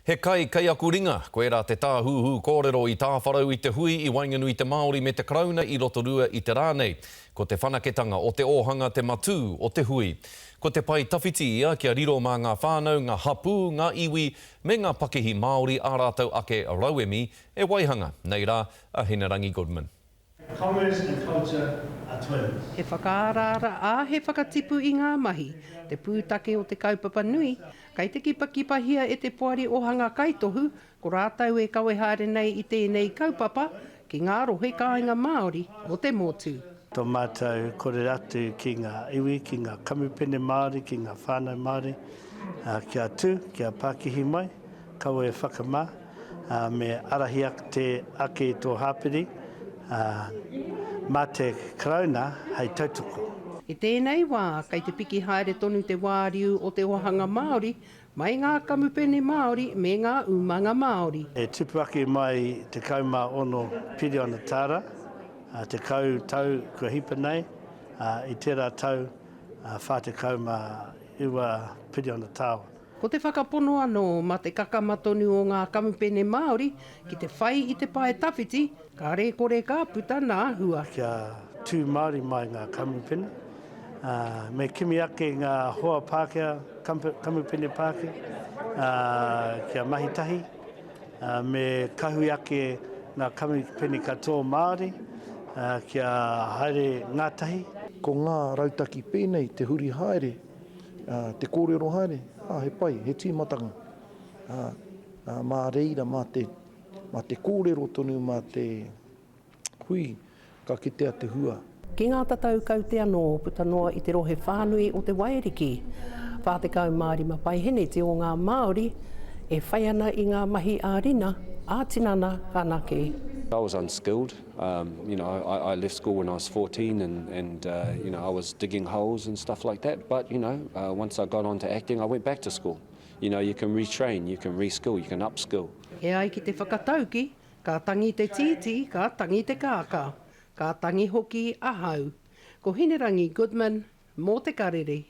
He kai kei aku ringa, koirā te tāhuhu kōrero i tāwharau i te hui i waenganui i te Māori me te Karauna i Rotorua i te rā nei. Ko te whanaketanga o te ōhanga te matū o te hui. Ko te pae tawhiti ia kia riro mā ngā whānau, ngā hapū, ngā iwi me ngā pakihi Māori ā rātou ake rauemi e waihanga. Nei rā a Hinerangi Goodman. Commerce and culture are twins. He whakaaraara, ā, he whakatipu i ngā mahi, te pūtake o te kaupapa nui, kei te kipakipahia e te Poari Ohanga Kaitohu, ko rātou e kawe haere nei i tēnei kaupapa ki ngā rohe kāinga Māori o te motu. Tō mātou kore atu ki ngā iwi, ki ngā kamupene Māori, ki ngā whānau Māori, kia tū, kia pākihi mai, kaua e whakamā. ā, me ārahi te ake i tō hāpiri, ā, mā te Karauna hei tautoko. I tēnei wā, kei te piki haere tonu te wāriu o te ohanga Māori mai ngā kamupene Māori me ngā umanga Māori. E tupu ake mai 16 piriona tāra, 10 tau kua hipa nei, ā, i tērā tau 49 piriona tāora. Ko te whakapono anō mā te kakama tonu o ngā kamupene Māori ki te whai i te pae tawhiti, kāre kore ka puta nā hua. Kia tū Māori mai ngā kamupene, ā, me kimi ake ngā hoa Pākehā, kamupene Pākehā, ā, kia mahi tahi, ā, me kahui ake ngā kamupene katoa Māori, ā, kia haere ngātahi. Ko ngā rautaki pēnei te huri haere Ā, te kōrero haere, ā, he pai, he tīmatanga. Ā, ā, mā reira, mā te, mā te kōrero tonu, mā te hui, ka kitea te hua. Ki ngā tatau kaute anō puta noa i te rohe whānui o te Waiariki, 45 paeheneti o ngā Māori e whai ana i ngā mahi ā-rina, ā-tinana anake. I was unskilled, Um, you know, I, I left school when I was 14 and, and uh, you know, I was digging holes and stuff like that. But, you know, uh, once I got onto acting, I went back to school. You know, you can retrain, you can reskill, you can upskill. E ai ki te whakatauki, ka tangi te tītī, ka tangi te kākā. Ka tangi hoki ahau. Ko Hinerangi Goodman, mō Te Karere.